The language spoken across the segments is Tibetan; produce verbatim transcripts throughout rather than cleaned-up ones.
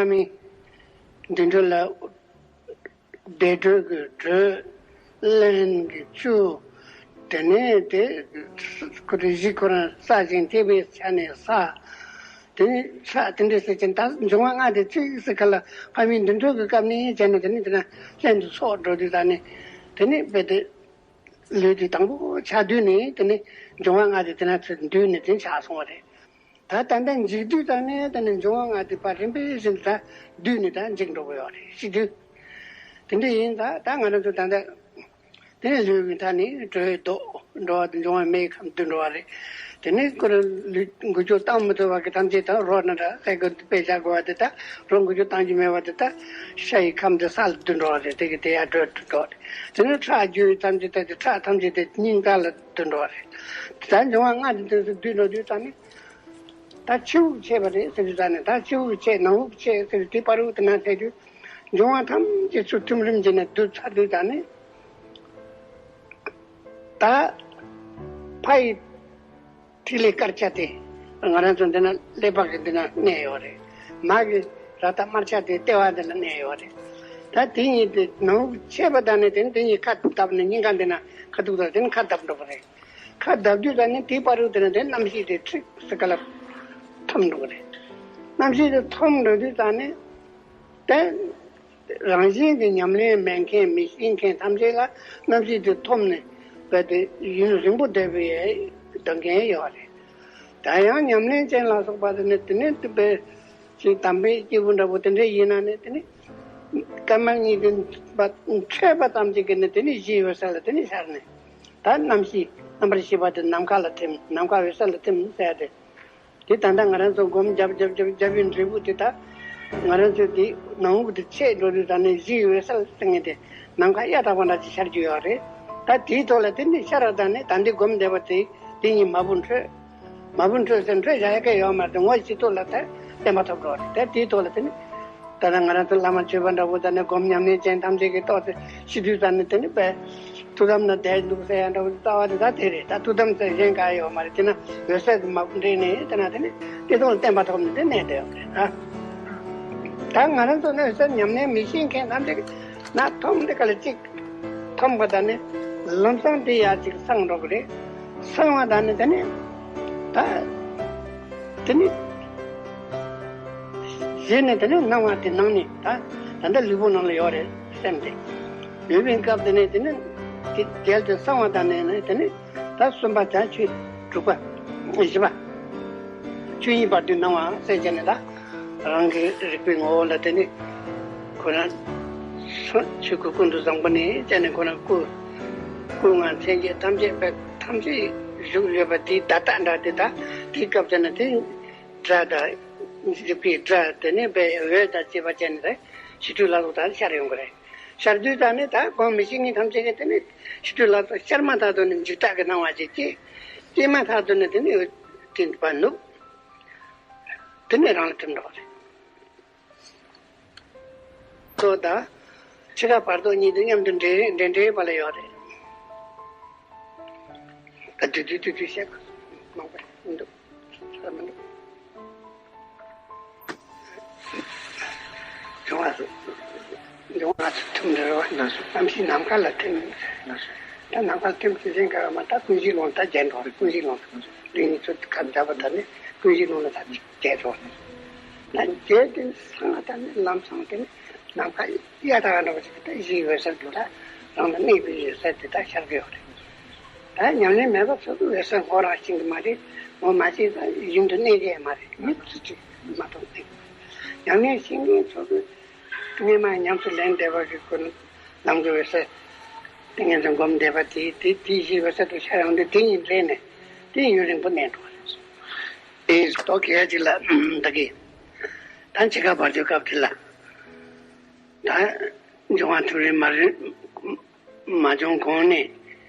ཕ་མའི་མདུན་དུ་ལ་བདེ་དྲོད་ཀྱི་དྲོད། རླན་གྱི་ཆུ། དེ་ནས་དེ་ཁོ་རེ་གཞི་ཁོ་རང་ས་ཞིང་དེ་བའི་ཆ་ནས་ས། དེ་ནས་ས་དེ་འདྲ་ཟེར་ཅིང་ད་འབྱུང་བ་ལྔ་དེ་གཅིག་ཟེར་ག་ལ་ཕ་མའི་མདུན་དུ་གི་སྐབས་ནས་བྱས་ནས་དེ་ནས་དེ་ན་རླན་དུ་ཚོགས་འགྲོ་དུས་ད་ནས་དེ་ནས་དཔེ་དེ། ལུས་དེ་དང་པོ་ཆགས་དུས་ནས་དེ་ནས་འབྱུང་བ་ལྔ་དེ་དེ་ན་ཚུར་འདུས་ནས་དེ་ཆགས་སོང་བ་རེད། ད་ད་ལྟ་འཇིག་དུས་ཙམ་ནས་དེ་ནས་འབྱུང་བ་ལྔ་དེ་ཕར་རིམ་པས་བཞིན་ད་འདུས་ནས་ད་འཇིག་འགྲོ་གི་ཡོད་རེད། ཤི་དུས་དེ་འདྲ་ཡིན། ད་ད་ང་རང་ཚོ་ད་ལྟ་དེ་ནས་ལུས་ཀྱི་མཐའ་ནས་དྲོད་ལྡོག་འགྲོ་བ་དེ་འབྱུང་བ་མེའི་ཁམས་འདུས་འགྲོ་བ་རེད། དེ་ནས་ཁོ་རང་ལུས་འགུལ་སྐྱོད་བཏང་མི་ཐུབ་པ་གི་ཐམས་ཅད་ད་རོ་ན་འདྲ་ཟས་གོས་དཔེ་བཞག་དགོས་པ་དེ་ད་རོ་འགུལ་སྐྱོད་བཏང་རྒྱུ་མེད་པ་དེ་ད་ཤ་ཡི་ཁམས་དེ་ས་ལ་འདུས་འགྲོ་བ་རེད། དེ་གི་དེ་ཡར་དྲོད་འགྲོ་རེད། དེ་ནས་ཁྲག་རྒྱུ་ཐམས་ཅད་ད་དེ་ཁྲག་ཐམས་ཅད་དེ་སྙིང་ག་ལ་འདུས་འགྲོ་བ་རེད། ད་འབྱུང་བ་ལྔ་དེ་དེ་ཚོ་འདུས་འགྲོ་དུས་ད་ནི་ད་ཕྱི་དབུགས་ཆད་པ་རེད་ཟེར་དུས་ད་ནི་ད་ཕྱི་དབུགས་ཆད་ནང་དབུགས་ཆད་ཟེར་དུས་དེ་བར་དུ་དེ་ན་ཐལ་དུས་འབྱུང་བ་ཐམས་ཅད་ཚུར་ཐིམ་རིམ་བྱས་ནས་བསྡུ་ཚར་དུས་ད་ནི་ད་ཕ་ཡི་ཐིག་ལེ་དཀར་ཆ་དེ་ང་རང་ཚོ་འདི་ན་ཀླད་པ་གི་འདི་ན་གནས་ཡོད་རེད། མ་གི་ར་ཏ་དམར་ཆ་དེ་ལྟེ་བ་འདི་ན་གནས་ཡོད་རེད། ད་དེ་གཉིས་དེ་ནང་ཆད་པ་དང་ནི་དེ་ནི་དེ་གཉིས་ཁ་བརྡབ་ནས་སྙིང་ག་འདི་ན་ཁ་ཐུག་དང་དེ་ནི་ཁ་བརྡབ་འགྲོ་གི་རེད། ཁ་བརྡབ་དུས་ད་ནི་དེའི་བར་དུ་དེ་ན་དེ་རྣམ་ཤེས་དེ་ཁྲིག་སེ་ག་ལ་འཐོམ་འགྲོ་གི་རེད། རྣམ་ཤེས་དེ་འཐོམ་འགྲོ་དུས་ད་ནི་དེ། རང་བཞིན་གྱི་ཉམས་ལེན་མེད་མཁན་མི་ཤེས་མཁན་ཐམས་ཅད་ལ་རྣམ་ཤེས་དེ་ཐོབ་ནས་རྦད་དེ་ཡུན་རིང་པོ་བསྡད་པའི་སྡོད་མཁན་ཡོད་རེད། ད་ཡང་ཉམས་ལེན་ཅན་ལ་སོགས་པ་དེ་ནི་དེ་ནས་དེ་པའི་ཅིག་དམ་པའི་སྐྱེས་བུ་འདྲ་པོ་དེ་འདྲ་ཡིན་ན་ནི་དེ་ནི་སྐར་མ་གཉིས་དེ་འཕྲད་པ་ཙམ་གཅིག་གིས་ནི་དེ་ནི་གཞིའི་འོད་གསལ་ལ་དེ་ནི་ཤར་ནས་ད་རྣམ་ཤེས་རྣམ་པར་ཤེས་པ་དེ་ནམ་མཁའ་ལ་ཐིམ། ནམ་མཁའ་འོད་གསལ་ལ་ཐིམ་ཟེར་ཏེ། དེ་ད་ལྟ་ང་རང་ཚོ་སྒོམ་རྒྱབ་རྒྱབ་རྒྱབ་རྒྱབ་པའི་འབྲས་བུ་དེ་ད་ང་རང་ཚོ་དེ་ནང་དབུགས་དེ་ཆད་འགྲོ་དུས་ད་ནི་གཞིའི་འོད་གསལ་ཟེར་མཁན་དེ་ནམ་མཁའ་གཡའ་དག་པ་འདྲ་ཅིག་ཤར་རྒྱུ་ཡོད་རེད། ད་དེའི་ཐོག་ལ་དེ་ནི་ཤར་བ་ད་ནི་ད་འདི་སྒོམ་བསྡད་པ་དེ་དེ་གཉིས་མ་བུ་འཕྲོད། མ་བུ་འཕྲོད་ཟེར་འཕྲོད་བཞག་ཡ་ག་ཡོད་མ་རེད། ངོ་ཤེས་ཐོག་ལ་ད་བརྟན་པ་ཐོབ་འགྲོ་རེད། ད་དེའི་ཐོག་ལ་དེ་ནི། ད་ལྟ་ང་རང་ཚོ་བླ་མ་ཆོས་པ་འདྲ་པོ་དང་ནི་སྒོམ་ཉམས་ལེན་ཅན་ཐམས་ཅད་ཀྱི་ཐོག་ཏུ་ཤི་དུས་ཙམ་ནས་དེ་ནི་པས་ཐུགས་དམ་ན་བསྡད་འདུག་ཟེར་ཡ་འདྲ་པོ་རྩ་བ་དེ་ད་དེ་རེད། ད་ཐུགས་དམ་ཟེར་གཞན་ག་ཡོད་མ་རེད། དེ་ན་འོད་གསལ་དུ་མ་འདྲེས་ནས་དེ་ན་དེ་ནི་དེ་ཐོག་ལ་བརྟན་པ་ཐོབ་ནས་དེ་གནས་བསྡད་ཡོད་རེད་ད། ད་ང་རང་ཚོ་ནི་འོད་གསལ་ཉམས་ལེན་མི་ཤེས་མཁན་ཐམས་ཅད་ན་ཐོམ་དེ་ག་ལ་གཅིག་ཐོམ་པ་ད་ནི་ལམ་སང་དེ་ཡ་གཅིག་སངས་འགྲོ་གི་རེད། སངས་པ་ད་ནི་དེ་ནི་ད། དེ་ནི། གཞི་ནས་དེ་ནི་སྣང་བ་དེ་ནང་ནས་ད་ད་ལྟ་ལུས་པོ་ནང་ལ་ཡོད་རེད་སེམས་དེ། ཡོད་པའི་སྐབས་དེ་ནས་དེ་ནི་དེ་རྒྱལ་དུ་སངས་པ་དང་ནས་ནི་དེ་ནི་ད་གསུམ་པ་དང་ཆོས་དྲུག་པ་བཞི་པ། ཆོས་དབྱིངས་བར་དོའི་སྣང་བ་ཟེར་བྱས་ནས་ད་རང་གི་རིག་པའི་ངོ་བོ་ལ་དེ་ནི་ཁོ་རང་ཆོས་སྐུ་ཀུན་ཏུ་བཟང་པོ་ནས་བྱས་ནས་ཁོ་རང་སྐུ་སྐུ་ལྔ་མཚན་བརྒྱད་ཐམས་ཅད་པའི་ཐམས་ཅད་བཞུགས་ཡོད་པ་དེའི་བརྡ་རྟགས་འདྲ་དེ་ད་དེའི་སྐབས་དེ་ན་དེ། སྒྲ་དང་། འཇིག་པའི་སྒྲ་དེ་ནས་པའི་འོད་དང་བཅས་པ་ཅན་དེ་ཕྱི་དྲོད་ལ་སོགས་དང་ཤར་ཡོང་གི་རེད། ཤར་དུས་ད་ནི་ད་སྒོམ་མི་ཤེས་མཁན་ཐམས་ཅད་ཀྱིས་དེ་ནི་ཕྱི་དྲོད་ལ་སོགས་ཤར་མ་ཐག་ཏུ་ནི་འཇིགས་སྐྲག་གི་སྣང་བ་ཅིག་སྐྱེས། སྐྱེས་མ་ཐག་ཏུ་ནི་དེ་ནི་འོད་དེ་པ་ནུབ། དེ་ནི་རང་ལ་ཐིམ་འགྲོ་བ་རེད། ཐོག་དང་། འཆི་ཁ་བར་དོ་གཉིས་དེ་མཉམ་དུ་འདྲེས་འདྲེས་འདྲེས་པ་ལ་ཡོད་རེད། ད་དུས་དུས་དུས་དུས་བཤད་པ་མང་པོ་འདུག་ས་མི་འདུག་འབྱུང་བ་སོ། འབྱུང་བ་སོ་ཐིམ་འདྲ་བ། ལགས་སོ། རྣམ་ཤེས་ནམ་མཁའ་ལ་ཐིམ། ལགས་སོ། ད་ནམ་མཁའ་ཐིམ་ཚེ་ཟིན་ག་མ་ད་ཀུན་གཞི་ལོངས་ད་རྒྱས་འགྲོ་རེད། ཀུན་གཞི་ལོངས་ད་ལུས་ནི་ཚུར་ཁ་འདྲ་བ་ད་ནི་ཀུན་གཞི་ལོངས་ལ་ད་རྒྱས་འགྲོ་རེད། ད་རྒྱས་དེ་སང་ད་ནི་ལམ་སང་དེ་ནི་ནམ་མཁའ་གཡའ་དག་འདྲ་བ་ཞིག་ད་གཞིའི་འོད་གསལ་དུ་ད་རང་ལ་གནས་པའི་འོད་གསལ་དེ་ད་ཤར་གི་ཡོད་རེད། ད་ཉམས་ལེན་མེད་པ་ཚོ་གི་འོད་གསལ་ངོ་རང་ཤེས་ཀྱི་མ་རེད། ངོ་མ་ཤེས་ཙང་ཡུན་དུ་གནས་ཀྱི་མ་རེད། མི་ཚོ་ཅིག་མ་གཏོགས་གནས། ཉམས་ལེན་ཤེས་མཁན་ཚོ་གི་སྔོན་མ་ཉམས་སུ་ལེན་བསྡད་པ་གི་ཀུན་ནམ་གྱི་འོད་གསལ། དེ་ངན་སོང་སྒོམ་བསྡད་པ་དེ་དེ་དེ་ཤེས་པ་གསར་དུ་ཤར་ཡོང་དུས་དེ་ཉིད་འདྲེས་ནས་དེ་ཡུན་རིང་པོ་གནས་འགྲོ་བ་རེད། དེ་རྡོ་གས་ཅིག་ལ་ད་གི་ད་འཆི་ཁ་བར་དོའི་སྐབས་དེ་ལ་ད་འབྱུང་བ་ཐིམ་རིམ་མ་རིམ། མ་བྱུང་གོང་ནས་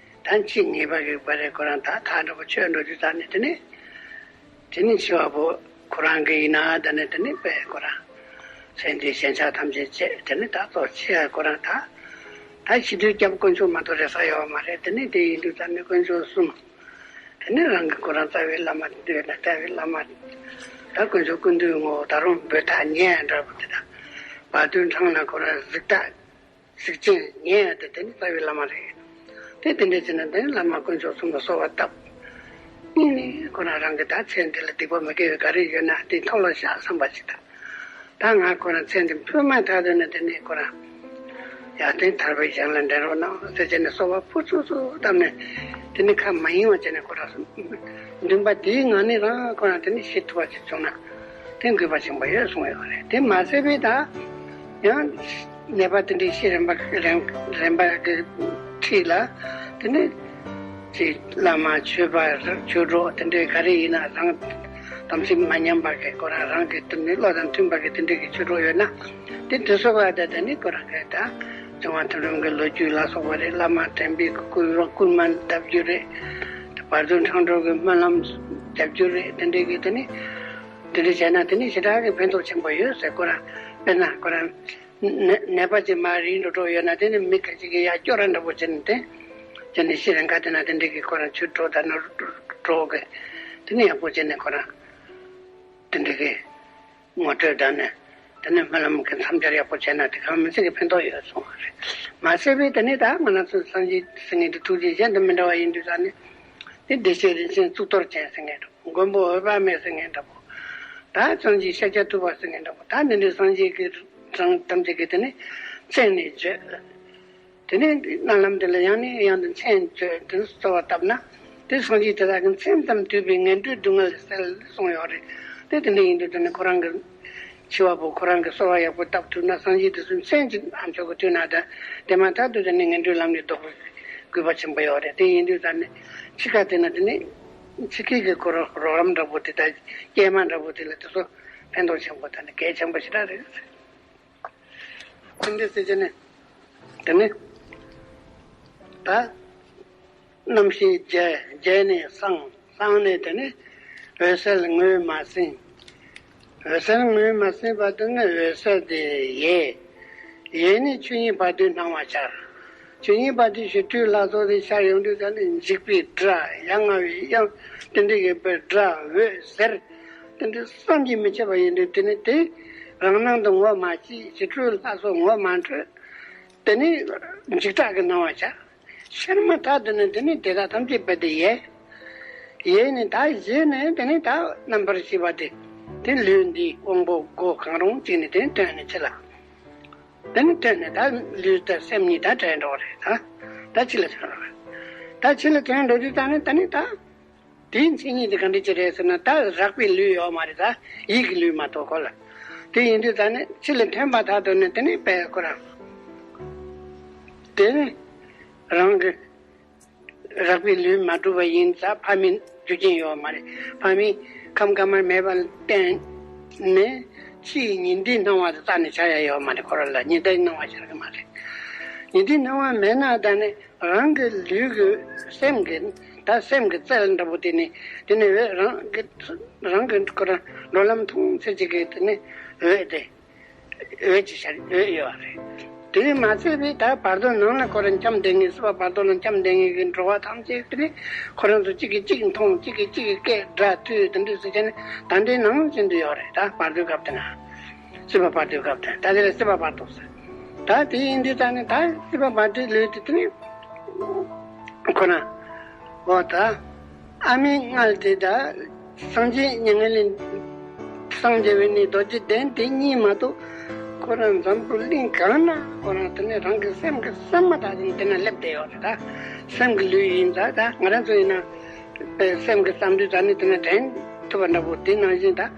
ད་འཆི་ངེས་པ་གི་བར་རེ་ཁོ་རང་ད་ཐག་འགྲོ་གི་ཆོད་འགྲོ་རྒྱུ་ད་ནི་དེ་ནི་དེ་ནི་འཆི་བ་པོ་ཁོ་རང་གི་ཡིན་ན་ད་ནི་དེ་ནི་དཔེ་ཁོ་རང་སེམས་ཅན་ཞེན་ཆགས་ཐམས་ཅད་བཅད་དེ་ནི་ད་གཙོ་ཆེ་ཡ་ཁོ་རང་ད་ད་ཤི་དུས་སྐྱབས་དཀོན་མཆོག་མ་གཏོགས་རེ་ས་ཡོད་མ་རེད། དེ་ནི་དེ་ཡིན་དུས་ད་ནི་དཀོན་མཆོག་གསུམ། དེ་ནས་རང་གི་ཁོ་རང་རྩ་བའི་བླ་མ་འདོད་ན་རྩ་བའི་བླ་མ། ད་དཀོན་མཆོག་ཀུན་འདུས་ངོ་། ད་རུང་འབོད་སྟེགས་ཉན་ཡ་འདྲ་པོ་དེ་དང་། བར་དོའི་འཕྲང་ལ་ཁོ་རང་གཟིགས་སྟེགས་གཟིགས་ཆེན་ཉན་ཡ་དེ་དེ་ནི་རྩ་བའི་བླ་མ་རེད། དེ་དེ་འདྲ་བྱས་ན་དེ་ནི་བླ་མ་དཀོན་མཆོག་གསུམ་ལ་གསོལ་བ་བཏབ། གཉིས་ནི་ཁོ་རང་རང་གི་ད་མཚན་འདི་ལ་སྡིག་པ་མི་དགེ་བའི་ག་རེ་ཡོད་ན་དེ་མཐོལ་ལོ་བཤགས་བསམ་པ་ཞིག་དང་། ད་ང་ཁོ་རང་མཚན་འདི་ཕུལ་མ་ཐག་ཏུ་ནས་དེ་ནས་ཁོ་རང་ཡར་ཐོན་ཐར་པའི་གཞན་ལ་འདྲེན་རོགས་གནང་ཟེར་བྱས་ནས་གསོལ་བ་ཕུར་ཚུར་ཚུར་བཏབ་ནས། དེ་ནས་ཁ་མ་ཡེངས་པ་བྱས་ནས་ཁོ་རང་འདུན་པ་དེའི་ངང་ནས་རང་ཁོ་རང་དེ་ནས་ཤི་ཐུབ་པ་ཞིག་བྱུང་ན་དེ་གུས་པ་ཆེན་པོ་ཡོད་གསུངས་ཡོད་རེད། དེ་མ་ཟད་པའི་ད་ཡང་ནད་པ་དེ་འདྲའི་ཤི་རན་པ་རན་རན་པ་གི་འཁྲིས་ལ་དེ་ནས། ཅིག་བླ་མ་ཆོས་པ་ཆོས་གྲོགས་དེ་འདྲའི་ག་རེ་ཡིན་ན་རང་དམ་ཚིག་མ་ཉམས་པ་གི་ཁོ་རང་རང་གི་དེ་ནི་བློ་དང་མཐུན་པ་གི་དེ་འདྲའི་གི་ཆོས་གྲོགས་ཡོད་ན། དེ་དེ་ཚོ་བ་དེ་དེ་ནི་ཁོ་རང་གི་ད་ལྗོན་དབང་མཐོ་སྒྲོན་གི་ལོ་རྒྱུས་ལ་སོགས་པ་རེད། བླ་མ་དྲན་པའི་སྐུལ་བ་སྐུལ་མ་བརྡབ་རྒྱུ་རེད། བར་དོའི་འཕྲང་སྒྲོལ་གི་སྨོན་ལམ་རྒྱབ་རྒྱུ་རེད། དེ་འདྲའི་གི་དེ་ནི་དེ་འདྲ་བྱས་ན་དེ་ནི་ཞེ་དྲག་གི་ཕན་ཐོགས་ཆེན་པོ་ཡོད་ཟེར། ཁོ་རང་དཔེར་ན་ཁོ་རང་ནད་ནད་པ་ཅིག་མར་རིལ་འགྲོ་འགྲོ་ཡོད་ན་དེ་ནི་མི་ཁ་ཅིག་གིས་ཡར་སྐྱོར་ར་འདྲ་པོ་བྱས་ནས་དེ་བྱས་ནས་ཤི་རན་ཁ་དེ་ན་དེ་འདྲའི་གི་ཁོ་རང་ཆུ་གྲོགས་དང་ནོར་གྲོགས་གི་དེ་ནི་ཡག་པོ་བྱས་ནས་ཁོ་རང་དེ་འདྲའི་གི་ངོ་སྤྲོད་དང་ནས་དེ་ནི་སྨོན་ལམ་གི་མཚམས་སྦྱོར་ཡག་པོ་བྱས་ན་དེ་གང་མི་ཚེ་གི་ཕན་ཐོགས་ཡོད་གསུངས་པ་རེད། མ་ཟད་པའི་དེ་ནི་ད་ང་རང་ཚོ་སངས་རྒྱས་ཟེར་མཁན་དེ་ཐུགས་རྗེ་གཞན་དང་མི་འདྲ་བ་ཡིན་དུས་ཙང་ནས་དེ་བདེ་གཤེགས་རིན་ཆེན་གཙུག་ཏོར་ཅན་ཟེར་མཁན་འདྲ་པོ། མགོན་པོ་འོད་དཔག་མེད་ཟེར་མཁན་འདྲ་པོ། ད་སངས་རྒྱས་ཤཱཀྱ་ཐུབ་པ་ཟེར་མཁན་འདྲ་པོ། ད་འདི་འདྲའི་སངས་རྒྱས་ཀྱི་གྲངས་ཐམས་ཅད་ཀྱི་དེ་ནི་མཚན་ནས་བརྗོད། དེ་ནས་རྣ་ལམ་དེ་ལ་ཡང་ནས་ཡང་དུ་མཚན་བརྗོད་དེ་ནི་གསོལ་བ་བཏབ་ན། དེ་སངས་རྒྱས་དེ་དག་གི་མཚན་ཙམ་བསྡུས་པའི་ངན་འགྲོའི་སྡུག་བསྔལ་སེལ་གསུངས་ཡོད་རེད། དེ་དེ་འདྲ་ཡིན་དུས་དེ་ནི་ཁོ་རང་གི་འཆི་བ་པོ་ཁོ་རང་གི་གསོལ་བ་ཡག་པོ་བཏབ་ཐུབ་ན་སངས་རྒྱས་དེ་ཚོའི་མཚན་ཅིག་ཨ་མཆོག་གི་མཐུན་ན་ད་དེ་མ་ཐག་ཏུ་དེ་ནི་ངན་འགྲོའི་ལམ་ནས་ལྡོག་པའི་གུས་པ་ཆེན་པོ་ཡོད་རེད། དེ་ཡིན་དུས་ད་ནི་འཆི་ཁ་དེ་ན་དེ་ནི་འཆི་ཁའི་གི་ཁོ་རང་རོགས་རམ་འདྲ་པོ་དེ་དང་སྐྱེལ་མ་འདྲ་པོ་དེ་ལ་དེ་ཚོ་ཕན་ཐོགས་ཆེན་པོ་དང་ནི་གལ་ཆེན་པོ་ཞེ་དྲག་རེད། དེ་འདྲ་ཟེར་གྱི་ནི་དེ་ནི་ད་རྣམ་ཤེས་བརྒྱད། བརྒྱད་ནས་སངས། སངས་ནས་དེ་ནི་འོད་གསལ་ངོས་མ་ཟིན། འོད་གསལ་ངོས་མ་ཟིན་པ་དེ་ནི་འོད་གསལ་དེ་ཡལ། ཡལ་ནས་ཆོས་ཉིད་བར་དོའི་སྣང་བ་འཆར། ཆོས་ཉིད་བར་དོའི་ཞི་ཁྲོའི་ལྷ་ཚོགས་དེ་འཆར་ཡོང་དུས་ཙམ་ནས་འཇིགས་པའི་སྒྲ། ཡ་ང་བའི་དབྱངས། དེ་འདྲ་ཡོད་པའི་སྒྲ། འོད་ཟེར། དེ་འདྲ་བསམ་གྱིས་མི་ཁྱབ་པ་ཡིན་དུས་དེ་ནི་དེ་རང་སྣང་དུ་ངོ་མ་སྐྱེས། ཞི་ཁྲོའི་ལྷ་ཚོགས་ངོ་མ་འཕྲོད། དེ་ནི་འཇིགས་སྐྲག་གི་སྣང་བ་འཆར། འཆར་མ་ཐག་ཏུ་ནི་དེ་ནི་དེ་དག་ཐམས་ཅད་རྦད་དེ་ཡལ། ཡལ་ནས་ད་གཞི་ནས་དེ་ནི་ད་རྣམ་པར་ཤེས་པ་དེ་དེ་ལུས་འདིའི་དབང་པོ་སྒོ་གང་རུང་གཅིག་ནས་དེ་ནི་ཐོན་ནས་ཕྱི་ལ། དེ་ནི་ཐོན་ནས་ད་ལུས་དང་སེམས་གཉིས་ད་བྲལ་འགྲོ་བ་རེད། ད་ད་ཕྱི་ལ་ཐོན་འགྲོ་བ་རེད། ད་ཕྱི་ལ་ཐོན་འགྲོ་དུས་ད་ནི་ད་ནི་ད། དེའི་མཚན་ཉིད་དེ་ག་འདྲ་ཅིག་རེད་ཟེར་ན། ད་རགས་པའི་ལུས་ཡོད་མ་རེད། ད་ཡིད་ཀྱི་ལུས་མ་གཏོགས་ཁོ་ལ། དེ་ཡིན་དུས་ད་ནི་ཕྱི་ལ་ཐོན་པ་ཐག་ཏུ་ནི་དེ་ནི་དཔེ་ཁོ་རང་། དེ་ནི་རང་གི་རགས་པའི་ལུས་མ་གྲུབ་པ་ཡིན་ཙང་ཕ་མའི་རྒྱུ་རྐྱེན་ཡོད་མ་རེད། ཕ་མའི་ཁམས་དཀར་དམར་མེད་པ་བརྟེན་ནས་ཕྱིའི་ཉི་ཟླའི་སྣང་བ་དེ་རྩ་ནས་འཆར་ཡ་ཡོད་མ་རེད། ཁོ་རང་ལ་ཉི་ཟླའི་སྣང་བ་འཆར་གི་མ་རེད། ཉི་ཟླའི་སྣང་བ་མེད་ན་ད་ནི། རང་གི་ལུས་ཀྱི་སེམས་ཀྱི་ད་སེམས་ཀྱི་རྩལ་འདྲ་པོ་དེ་ནི་དེ་ནི་འོད་རང་གི་རང་གི་ཁོ་རང་འགྲོ་ལམ་མཐོང་ཚད་ཅིག་གི་དེ་ནི་འོད་དེ་འོད་ཀྱི་ཤར་འོད་ཡོད་རེད། དེ་ནི་མ་ཚད་པའི་ད་བར་དོ་ནང་ན་ཁོ་རང་འཁྱམས་བསྡད་མཁན་སྲིད་པ་བར་དོ་ལ་འཁྱམས་བསྡད་མཁན་གྱི་འགྲོ་བ་ཐམས་ཅད་དེ་ནི་ཁོ་རང་ཚོ་གཅིག་གིས་གཅིག་མཐོང་གཅིག་གིས་གཅིག་གི་སྐད་སྒྲ་ཐོས་དེ་འདྲ་ཟེར་བྱས་ནས་ད་འདྲའི་ནང་བཞིན་དུ་ཡོད་རེད། ད་བར་དོའི་སྐབས་དེ་ན། སྲིད་པ་བར་དོའི་སྐབས་དང་ད་དེ་ལ་སྲིད་པ་བར་དོ་ཟེར། ད་དེ་ཡིན་དུས་ད་ནི་ད་སྲིད་པ་བར་དོའི་ལུས་དེ་དེ་ནི་ཁོ་ན་འོ་ད་ཨ་མའི་མངལ་དེ་ད་སངས་རྒྱས་མྱ་ངན་ལས་སངས་རྒྱས་པའི་ནི་རྡོ་རྗེ་གདན་དེ་གཉིས་མ་གཏོགས་ཁོ་རང་འཛམ་བུ་གླིང་གང་ན་ཁོ་རང་དེ་ནི་རང་གི་སེམས་ཀྱི་ས་མ་ཐག་ཏུ་དེ་ན་སླེབས་བསྡད་ཡོད་རེད། ད་སེམས་ཀྱི་ལུས་ཡིན་ད་ད་ང་རང་ཚོ་ཡིན་ན། པའི་སེམས་ཀྱི་བསམ་འདུན་དང་ནི་དེ་ནས་དྲན་ཐུབ་པ་འདྲ་པོ་དེ་ནང་བཞིན་དང་།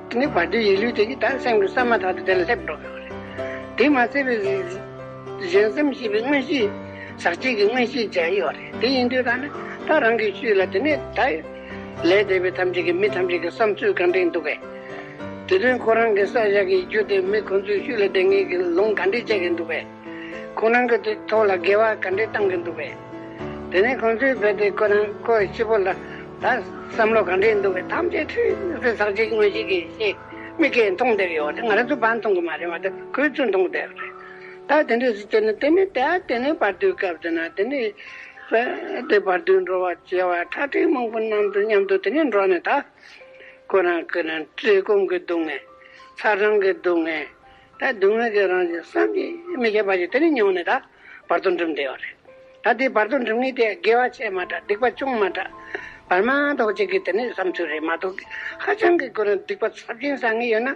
དེ་ནི་བར་དོའི་ཡིད་ལུས་དེ་གཉིས་ད་སེམས་ཀྱི་ས་མ་ཐག་ཏུ་དེ་ལ་སླེབས་འགྲོ་གི་ཡོད་རེད། དེ་མ་ཚད་པའི་གཞན་སེམས་ཤེས་པའི་མངོན་ཤེས་ཟག་བཅས་ཀྱི་མངོན་ཤེས་བྱས་ཡོད་རེད། དེ་ཡིན་དུས་ད་ནི་ད་རང་གི་ཤུལ་ལ་དེ་ནས་ད་ལས་འདས་པའི་ཐམས་ཅད་ཀྱི་མི་ཐམས་ཅད་ཀྱི་བསམ་ཚུལ་གང་འདྲ་འདུག་གས། དེ་དོན་ཁོ་རང་གི་ས་ཞག་གི་རྒྱུ་དེ་མི་ཁོང་ཚོའི་ཤུལ་ལ་བསྡད་མཁན་གྱི་ལུང་ག་འདྲ་བྱེད་ཀྱི་འདུག་གས། ཁོང་རང་གི་དེ་ཐོག་ལ་དགེ་བ་ག་འདྲས་བཏང་གི་འདུག་པས། དེ་ནས་ཁོང་ཚོའི་བོད་དེ་ཁོ་རང་ཁོ་ཕྱི་པོ་ལ་ད་བསམ་བློ་ག་འདྲས་འདུག་པས། ཐམས་ཅད་ཁྲིད་དེ་ཟག་བཅས་མངོན་ཤེས་ཀྱིས་ཤེས་མི་སྐད་མཐོང་བསྡད་ཡོད་དེ་ང་རང་ཚོ་བར་མཐོང་གི་མ་རེད་བ། དེ་ཁོས་ཚུར་མཐོང་བསྡད་རེད། ད་དེ་འདྲས་སུ་བྱས་ནས་དེ་ནས་ད་དེ་ནས་བར་དོའི་སྐབས་དེ་ན་དེ་ནས་དཔེ་དེ་བར་དོའི་འགྲོ་བ་བྱེ་བ་ཁྲག་ཁྲིག་མང་པོ་རྣམས་དང་མཉམ་དུ་དེ་ནས་འགྲོ་ནས་ད། ཁོ་རང་ཁོ་རང་བཀྲེས་སྐོམ་གྱི་སྡུག་བསྔལ། ཚ་གྲང་གི་སྡུག་བསྔལ། ད་སྡུག་བསྔལ་གྱི་རང་བཞིན་བསམ་གྱིས་མི་ཁྱབ་པ་ཞིག་དེ་ནས་མྱོང་ནས་ད་བར་དོ་འགྲིམས་བསྡད་ཡོད་རེད། ད་དེ་བར་དོ་འགྲིམས་མཁན་དེ་དགེ་བ་ཆེ་མ་དྲགས། སྡིག་པ་ཆུང་མ་དྲགས། བར་མ་དོག་ཅིག་གི་དེ་ནས་བསམ་ཚུལ་རེད་མ་གཏོགས། ཧ་ཅང་གི་ཁོ་རང་སྡིག་པ་ཚབས་ཆེན་བསགས་མཁན་ཡོད་ན་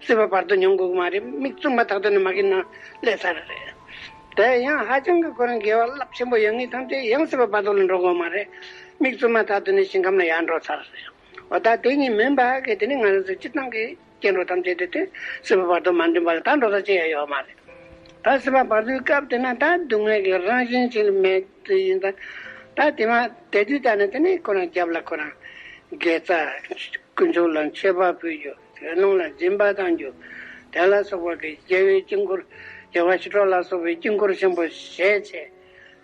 སྲིད་པ་བར་དོ་མྱོང་དགོས་ཀྱི་མ་རེད། མིག་བཙུམ་པ་ཐག་ཏུ་ནས་མ་གི་ནང་སླེབས་ཚར་རེད། དེ་ཡང་ཧ་ཅང་གི་ཁོ་རང་དགེ་བ་རླབས་ཆེན་པོ་ཡོད་མཁན་ཐམས་ཅད་ཡང་སྲིད་པ་བར་དོ་ལ་འགྲོ་དགོས་མ་རེད། མིག་བཙུམ་པ་ཐག་ཏུ་ནས་ཞིང་ཁམས་ལ་ཡར་འགྲོ་ཚར་རེད། འོ་ད་དེ་གཉིས་མིན་པ་གི་དེ་ནི་ང་རང་ཚོ་སྤྱིར་བཏང་གི་སྐྱེ་འགྲོ་ཐམས་ཅད་དེ་དེ་སྲིད་པ་བར་དོ་མ་འགྲིམས་པ་ལ་ད་འགྲོ་ས་ཅི་ཡང་ཡོད་མ་རེད། ད་སྲིད་པ་བར་དོའི་སྐབས་དེ་ན་ད་སྡུག་བསྔལ་གྱི་རང་བཞིན་ཅིག་མེད་དེ་ཡིན་ད། ད་དེ་མ་དེ་དུས་ད་ནི་དེ་ནི་ཁོ་རང་རྒྱབ་ལ་ཁོ་རང་དགེ་རྩ། དཀོན་མཆོག་ལ་མཆོད་པ་ཕུལ་རྒྱུ། དགེ་སློང་ལ་སྦྱིན་པ་གཏང་རྒྱུ། དེ་ལ་སོགས་པ་གི་རྒྱལ་བའི་དཀྱིལ་འཁོར། རྒྱལ་བ་ཞི་ཁྲོ་ལ་སོགས་པའི་དཀྱིལ་འཁོར་ཆེན་པོ་བཞེས་བྱས།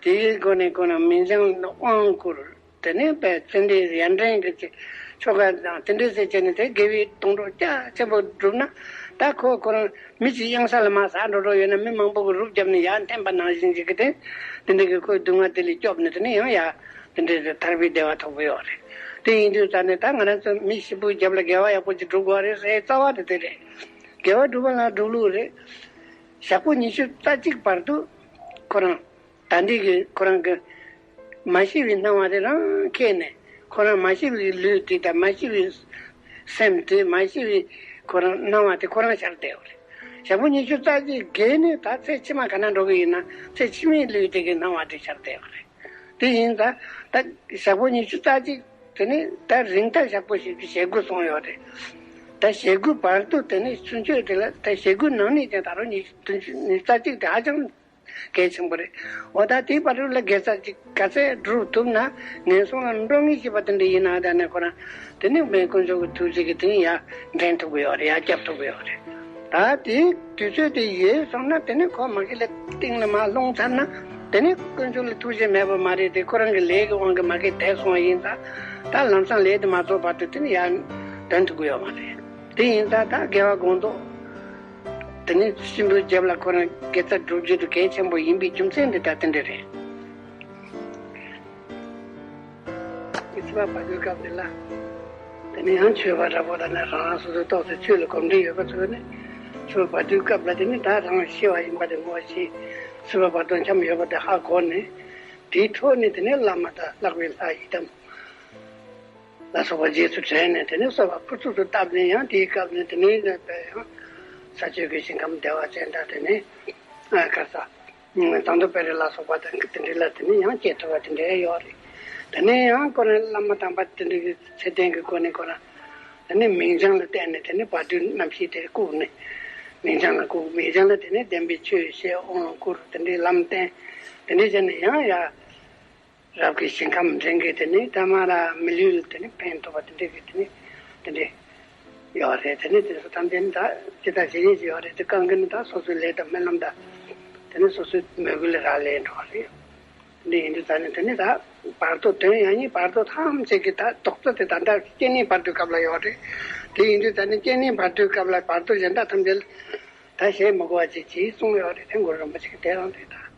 དེའི་སྒོ་ནས་ཁོ་རང་མིང་བྱང་དབང་བསྐུར། དེ་ནས་དཔལ་ཙཎྡན་ཡར་འདྲེན་གྱི་ཆོ་ག་དང་དེ་འདྲ་ཟེར་བྱས་ནས་དེ་དགེ་བའི་དོན་གྲུབ་རྒྱ་ཆེན་པོ་བསྒྲུབས་ན། ད་ཁོ་ཁོ་རང་མི་གཅིག་གཡང་ས་ལ་མར་ཟགས་འགྲོ་འགྲོ་ཡོད་ན་མི་མང་པོ་གི་རུབ་བརྒྱབ་ནས་ཡར་འཐེན་པ་ནང་བཞིན་ཞིག་གི་དེ། དེ་འདྲ་གི་ཁོའི་སྡུག་བསྔལ་དེ་ལས་སྐྱོབ་ནས་དེ་ནས་ཡང་དེ་འདྲ་དེ་ཐར་པའི་བདེ་བ་ཐོབ་གི་ཡོད་རེད། དེ་ཡིན་དུས་ད་ནི་ད་ང་རང་ཚོ་མི་ཞིག་པོའི་རྒྱབ་ལ་དགེ་བ་ཡག་པོ་ཅིག་སྒྲུབ་དགོས་རེད་ཟེར་རྩ་བ་དེ་དེ་རེད། དགེ་བ་སྒྲུབ་པ་ལ་སྒྲུབ་ལུགས་རེད། ཞག་པོ་ཉི་ཤུ་རྩ་གཅིག་བར་དུ་ཁོ་རང་ད་འདི་གི་ཁོ་རང་གི་མ་ཤི་བའི་སྣང་བ་དེ་རང་ཁྱེར་ནས། ཁོ་རང་མ་ཤི་བའི་ལུས་དེ་དང་མ་ཤི་བའི་སེམས་དེ། མ་ཤི་བའི་ཁོ་རང་སྣང་བ་དེ་ཁོ་རང་ཤར་བསྡད་ཡོད་རེད། ཞག་པོ་ཉི་ཤུ་རྩ་གཅིག་བརྒལ་ནས་ད་ཚེ་ཕྱི་མ་ག་ན་འགྲོ་གི་ཡིན་ན་ཚེ་ཕྱི་མའི་ལུས་དེ་གི་སྣང་བ་དེ་ཤར་བསྡད་ཡོད་རེད། དེ་ཡིན་ད་ད་ཞག་པོ་ཉི་ཤུ་རྩ་གཅིག་དེ་ནི་ད་རིང་ཐག་ཞག་པོ་ཞིག་གི་ཞེ་དགུ་སོང་ཡོད་རེད། ད་ཞེ་དགུ་བར་དུ་དེ་ནི་ཚུན་ཆོད་དེ་ལ་ད་ཞེ་དགུ་ནང་ནས་ཀྱང་ད་རུང་ཉི་ཤུ་བདུན་ཅུ་ཉི་ཤུ་རྩ་གཅིག་དེ་ཧ་ཅང་གལ་ཆེན་པོ་རེད། འོ་ད་དེའི་བར་དུ་ལ་དགེ་རྩ་ཅིག་ག་ཚད་སྒྲུབ་ཐུབ་ན་ངན་སོང་ལ་འགྲོ་ངེས་ཤེས་པ་དེ་འདྲ་ཡིན་ན། ད་ནི་ཁོ་རང་དེ་ནི་མེ་དཀོན་མཆོག་གི་ཐུགས་རྗེ་གིས་དེ་ནི་ཡར་འདྲེན་ཐུབ་ཀྱི་ཡོད་རེད། ཡར་བསྐྱབ་ཐུབ་ཀྱི་ཡོད་རེད། ད་དེའི་དུས་ཚོད་དེ་ཡོལ་སོང་ན་དེ་ནི་ཁོ་མ་གི་ལ་སྟེང་ལ་མར་ལྷུང་ཚར་ན་དེ་ནི་དཀོན་མཆོག་ལ་ཐུགས་རྗེ་མེད་པ་མ་རེད་དེ། ཁོ་རང་གི་ལས་ཀྱི་དབང་གིས་མ་གི་དེ་སོང་བ་ཡིན་ད། ད་ལམ་སང་ལས་དེ་མ་རྫོགས་བར་དུ་དེ་ནི་ཡར་འདོན་ཐུབ་ཀྱི་ཡོད་མ་རེད། དེ་ཡིན་ད་ད་དགེ་བ་སྒོམ་ཐོག་དེ་ནས་གཤིན་པོའི་རྒྱབ་ལ་ཁོ་རང་དགེ་རྩ་སྒྲུབ་རྒྱུ་དེ་གལ་ཆེན་པོ་ཡིན་པའི་རྒྱུ་མཚན་འདི་ལྟར་དེ་འདྲ་རེད། སྲིད་པ་བར་དོའི་སྐབས་འདི་ལ། དེ་ནས་ཡང་ཆོས་པ་འདྲ་པོ་ལ་ནི་རང་རང་སོ་སོའི་ཏོག་ཙམ་ཆོས་ལ་གོམས་འདྲིས་ཡོད་པ་ཚོས་ནི། ཆོས་བར་དོའི་སྐབས་ལ་དེ་ནི་ད་རང་ཤི་བ་ཡིན་པ་དེ་ངོ་ཤེས། སྲིད་པ་བར་དོ་འཁྱམས་ཡོད་པ་དེ་ཧ་གོ་ནས། དེའི་འཕྲོ་ནས་དེ་ནས་བླ་མ་དང་ལྷག་པའི་ལྷ་ཡི་དམ། ལ་སོགས་པ་རྗེས་སུ་དྲན་ནས་དེ་ནས་གསོལ་བ་ཕུར་ཚུགས་སུ་བཏབ་ནས། ཡང་དེའི་སྐབས་ནས་དེ་ནས་ནས་པའི་ཡང་ས་ཆོས་ཀྱི་ཞིང་ཁམས་བདེ་བ་ཅན་དང་། དེ་ནས་ཨ་ག་ས་ཟངས་མདོག་དཔལ་རི་ལ་སོགས་པ་དང་དེ་འདྲ་ལ་དེ་ནས་ཡང་སྐྱེ་ཐུབ་པ་དེ་འདྲ་ཡོད་རེད། དེ་ནས་ཡང་ཁོ་རང་བླ་མ་དམ་པ་དེ་འདྲ་གི་ཚེ་བརྟན་གྱི་སྒོ་ནས་ཁོ་རང་དེ་ནས་མིང་བྱང་ལ་བརྟེན་ནས་དེ་ནས་བར་དོའི་རྣམ་ཤེས་དེ་བཀུག་ནས། མིང་བྱང་ལ་བཀུག་མིང་བྱང་ལ་དེ་ནས་བདེན་པའི་ཆོས་བཤད། དབང་བསྐུར། དེ་འདྲའི་ལམ་བསྟན། དེ་འདྲ་བྱས་ནས་ཡང་ཡ། རབ་ཀྱི་ཞིང་ཁམས་འདྲེན་གྱི་དེ་ནི་ད་མ་ར་མི་ལུས་ལ་དེ་ནི་ཕན་ཐོགས་པ་དེ་འདྲ་གི་དེ་ནི་དེ་འདྲ་ཡོད་རེད། དེ་ནི་དེ་ཚོ་ཐམས་ཅད་ནི་ད་ཇི་ལྟར་ཇི་སྙེད་ཅིག་ཡོད་རེད། དེ་གང་གི་ནི་ད་སོ་སོའི་ལས་དང་སྨོན་ལམ་དང་དེ་ནི་སོ་སོའི་མོས་གུས་ལ་རག་ལས་འགྲོ་བ་རེད། འདི་ཡིན་དུས་ད་ནི་དེ་ནི་ད་བར་དོ་དོན་ཡང་སྙིང་བར་དོ་ཐམས་ཅད་ཀྱི་ད་རྡོག་རྩ་དེ་ད་ལྟ་སྐྱེ་གནས་བར་དོའི་སྐབས་ལ་ཡོད་རེད། དེ་ཡིན་དུས་ད་ནི་སྐྱེ་གནས་བར་དོའི་སྐབས་ལ་བར་དོ་གཞན་དག་ཐམས་ཅད་ལ་ད་བཤད་མི་དགོས་པ་ཅིག་ཅིག་གསུངས་ཡོད་རེད། དེ་གུ་རུ་རིན་པོ་ཆེ་གི་དེ་རང་རེད་ད།